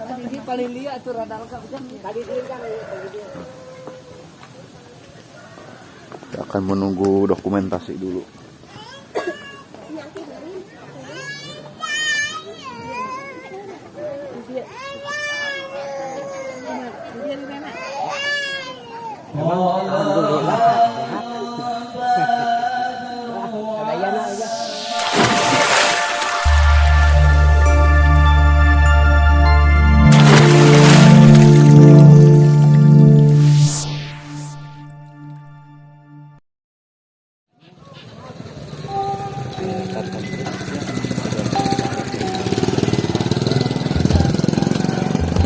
Kita akan menunggu dokumentasi dulu.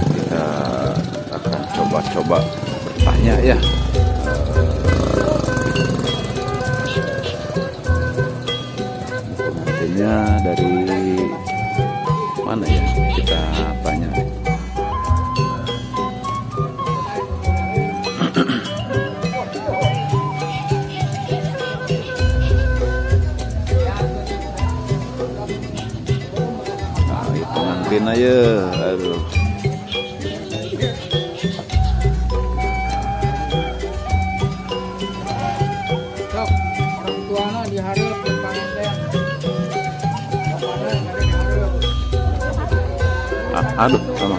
Kita akan coba-coba bertanya ya. Pengantinnya dari mana ya? Kita tanya. Nah, ini pengantin aja. Aduh. Sok, orang tuana dihareup panganten. Bapana ada dihareup. Ah, aduh, sama.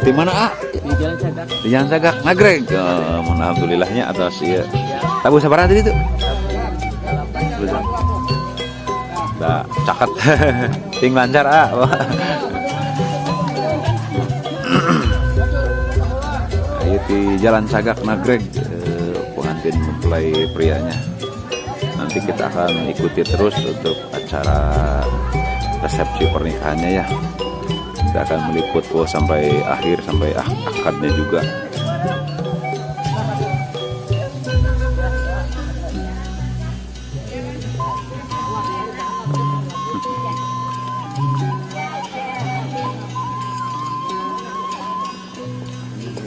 Di mana, ah? Di Jalan Cagak. Di Jalan Cagak, Nagreg. Oh, mohon alhamdulillahnya atas iya. Tabuh sabaraha tadi tuh? Nah, caket. Ting lancar, ah. Ayo di Jalan Cagak Nagreg, pengantin mempelai prianya. Nanti kita akan ikuti terus untuk acara resepsi pernikahannya ya. Kita akan meliput full sampai akhir, sampai akadnya juga.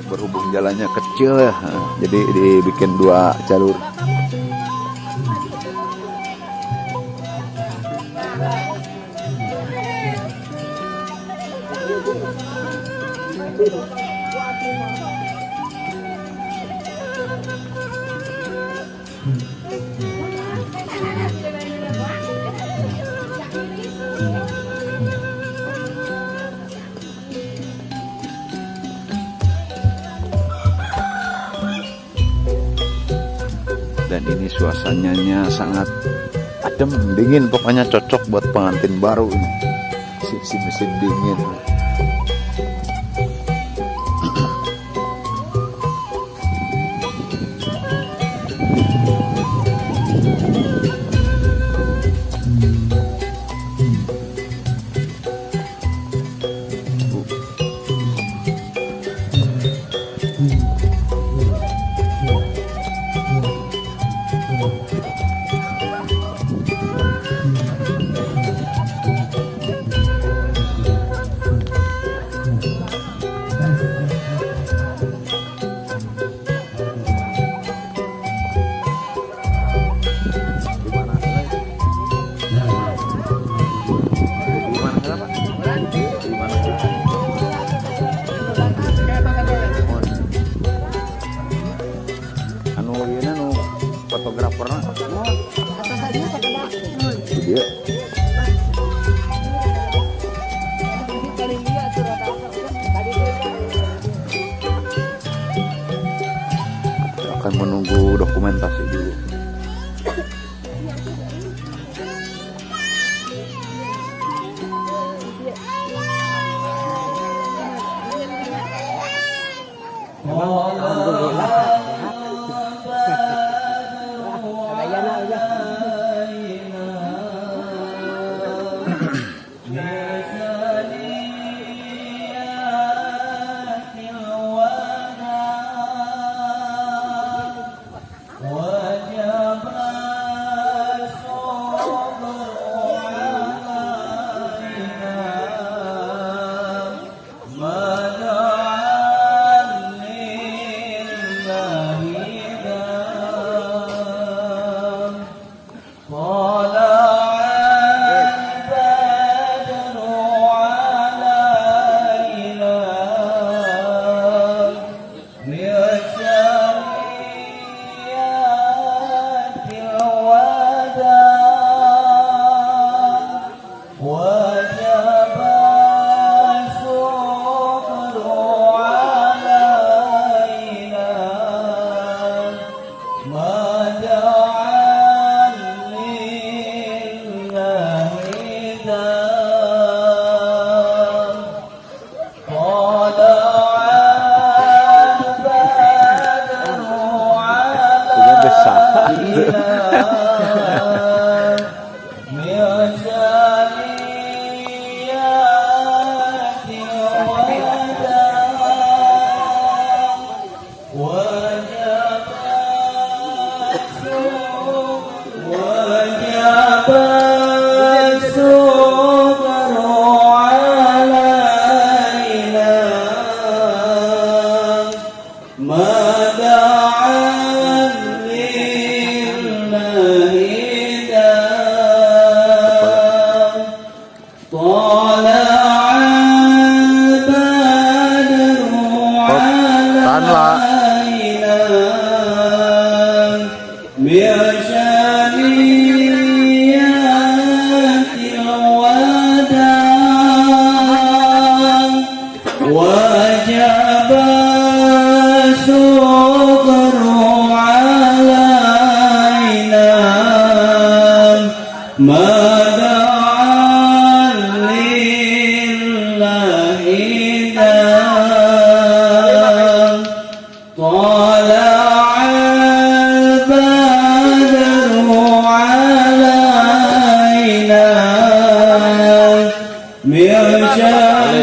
Berhubung jalannya kecil ya, jadi dibikin dua jalur. Dan ini suasananya sangat adem, dingin, pokoknya cocok buat pengantin baru ini. Musim dingin. Di mana? Di mana, Pak? Di mana? Anu ieu nu fotograferna. Di dieu. Kita akan menunggu dokumentasi dulu. لله داع. طلع البدر علينا من ثنيات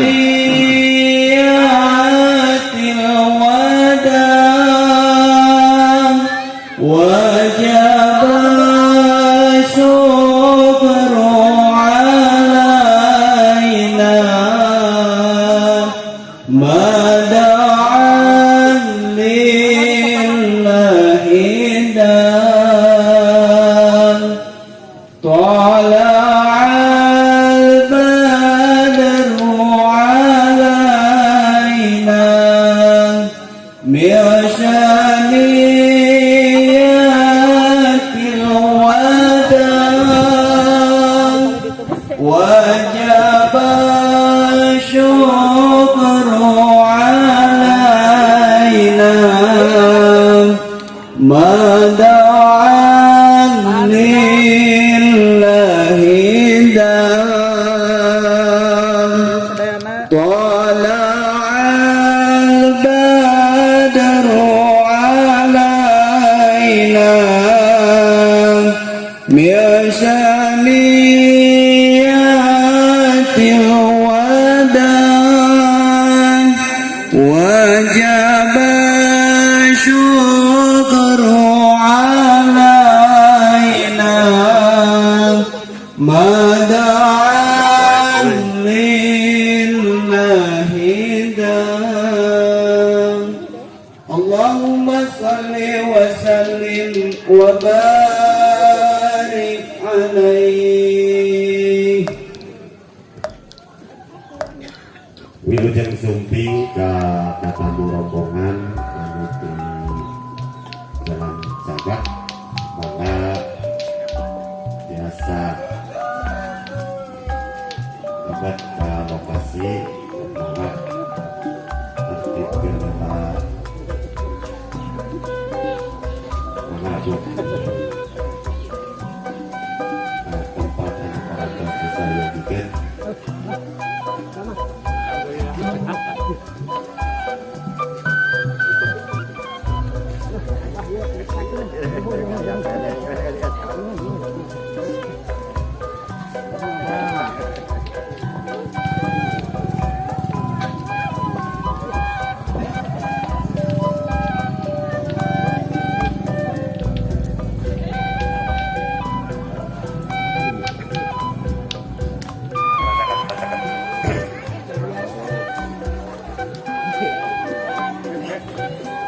الوداع، وجب الشكر علينا ما دعا لله داع. طلع البدر علينا من ثنيات الوداع، وجب الشكر علينا ما دعا لله داع. Sadayana. طلع البدر علينا من ثنيات الوداع، وجب الشكر علينا ما دعا لله داع. اللهم صل وسلم وبارك عليه. Wilujeng sumping ka tamu rombongan anu di Jalan Cagak, mangga biasa lebet ke lokasi, mangga tertibkeun eta, mangga, Bu. Nah, tempat anu parantos disayogikeun. Bacakan,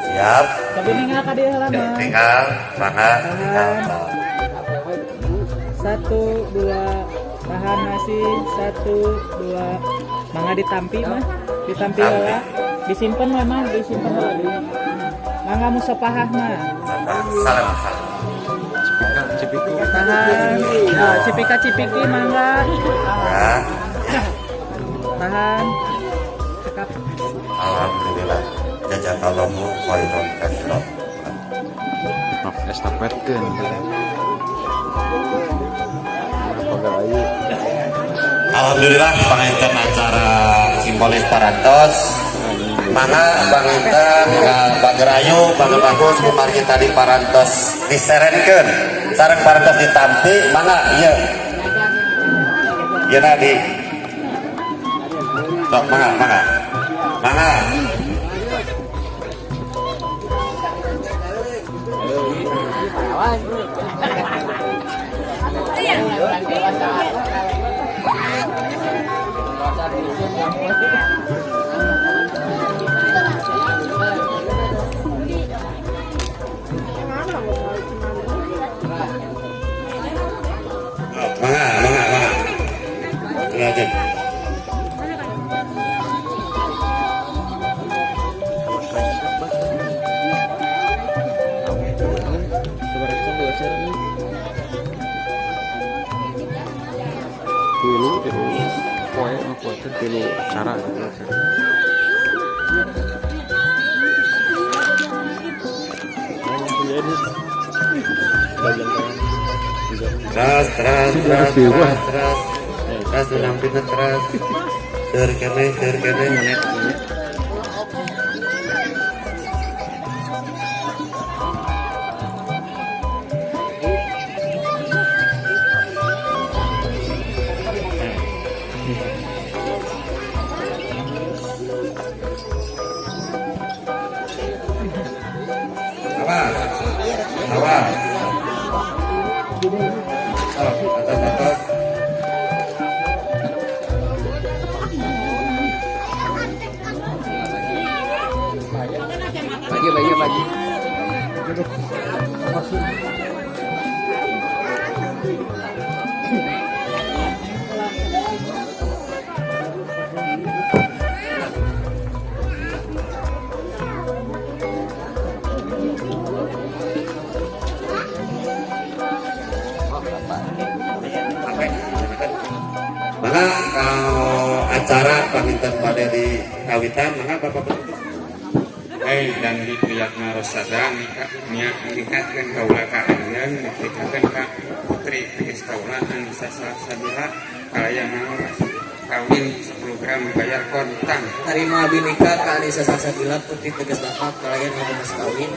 siap. Tapi ningal ka dieu heula mah. Tinggal, mangga, tinggal. Satu, dua, tahan nasi. Satu, dua. Mangga ditampi mah. Ditampi Tampi. Heula. Disimpen mah mah, disimpen heula. Mangga musapahah mah. Salam, salam. Tahan. Nah, cipika cipiki mangga. Ya. Tahan. Cekap. Alhamdulillah, jazakallahu khairan katsiran. Maaf, estafetkeun. Pagar ayu. Alhamdulillah, panginten acara simbolis parantos. Mangga panginten ka Pager Ayu, Pager Bagus, kumargi tadi parantos diserenkeun sareng parantos ditampi, mangga ieu ieu na di sok, mangga, mangga, mangga. Mangga, mangga, mangga. Lanjut. Tilu, tilu poe mah, poe teh tilu acara gitu. Terus, terus, terus, terus, terus, terus, nampilnya terus. Seueur keneh, seueur keneh. Awas. Awas. Sok, atas atas. Lagi lagi lagi. Oke, maka kalau acara panginten pada di kawitan, maka Bapak Petugas. Hei dan di Priyatna Rosada nikah nikahkeun kaula ka anjeun, nikahkeun ka putri tegas kaula Anissa Salsabila kalayan mas kawin 10 gram dibayar kontan. Tarima abi nikah ka Anissa Salsabila putri tegas bapak kalayan mas kawin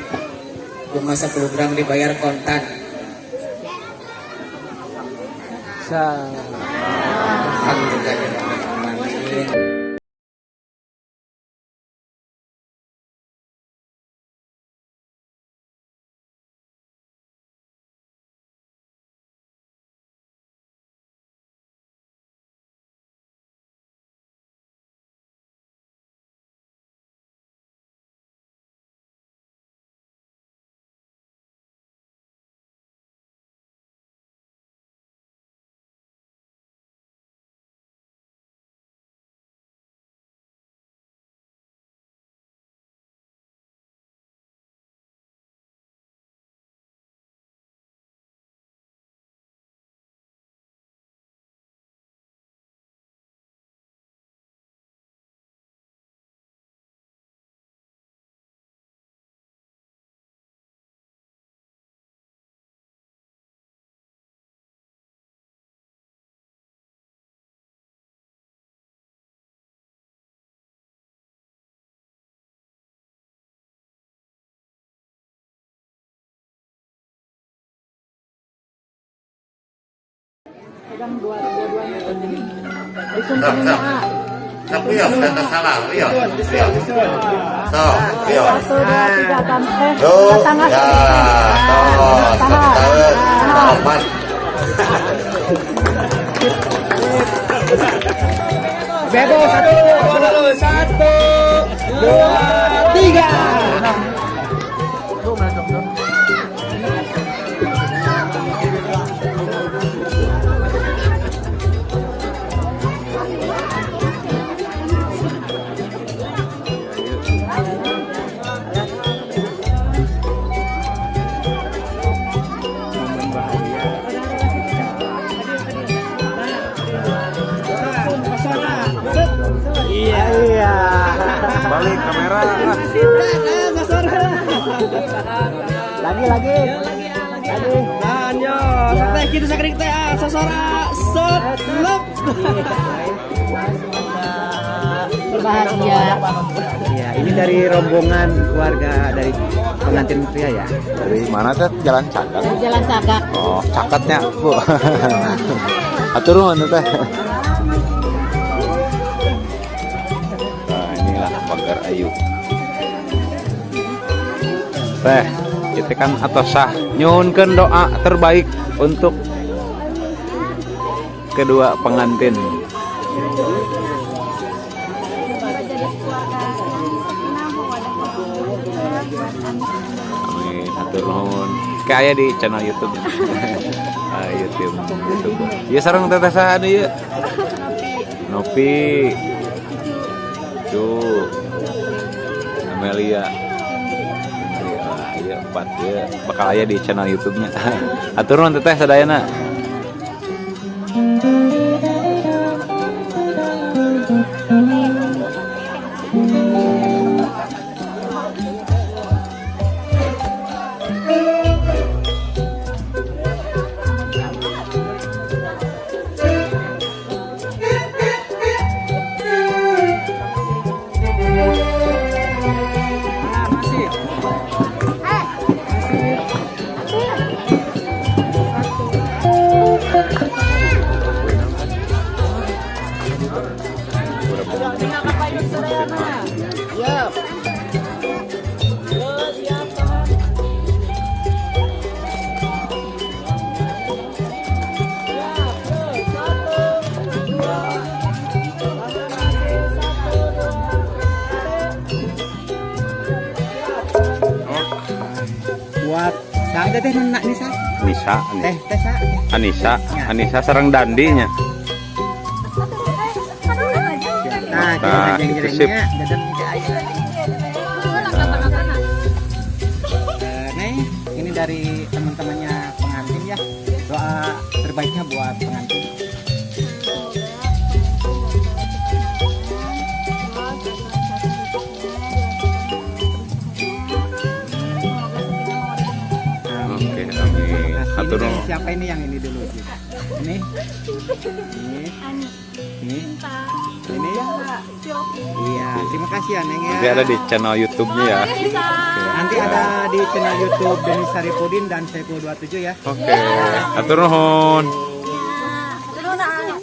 bunga 10 gram dibayar kontan. Alhamdulillah. Pegang dua-duanya. Sok, sok. Sok, iya, kata salah, iya. Iya. Sok, iya. 1, 2, 3, kan. Tuh, Tangan. ya, tos, satu tahun, empat. Bebo 1, 2, 3. Iya. Balik kamera. Lagi lagi. Lagi. Lanyo, teh kitu sakrik teh sosora set lep. Berbahagia. Ya, ini dari rombongan keluarga dari pengantin pria ya. Dari mana teh? Jalan Cagak. Dari Jalan Cagak. Oh, cakatnya, Bu. Atur nuhun teh. Nah, inilah Pagar Ayu. Teh, kita kan atau sah nyuhunkeun doa terbaik untuk kedua pengantin. Amin, hatur nuhun. Kayak di channel YouTube. Ah, YouTube, YouTube. Ieu sareng teteh saha ieu? Nopi. Cu. Amelia. Wah, ieu empat ieu bakal aya di channel YouTube-nya. Hatur nuhun teteh sadayana. Sadayana. Siap. Yo, siap, tahan. Siap, yo, satu, dua. Tahan masih, satu, dua. Buat saha teh nu Nisa? Nisa. Teh teh sa? Anissa, Anissa sareng Dandinya. Nah, Nah, itu sip. jeng-jengnya dadang ke aya. Eh, Neng, ini dari teman-temannya pengantin ya. Doa terbaiknya buat pengantin. Oke, amin. Nah, ini Hatur dari nuhun. siapa ini yang ini dulu? Ji? Ini. Ini. Ini. Ini ya. Iya, terima kasih ya, Neng, ya. Nanti ada di channel YouTube-nya ya. Nanti ada di channel YouTube Denis Saripudin dan Saiful 27 ya. Oke, hatur nuhun.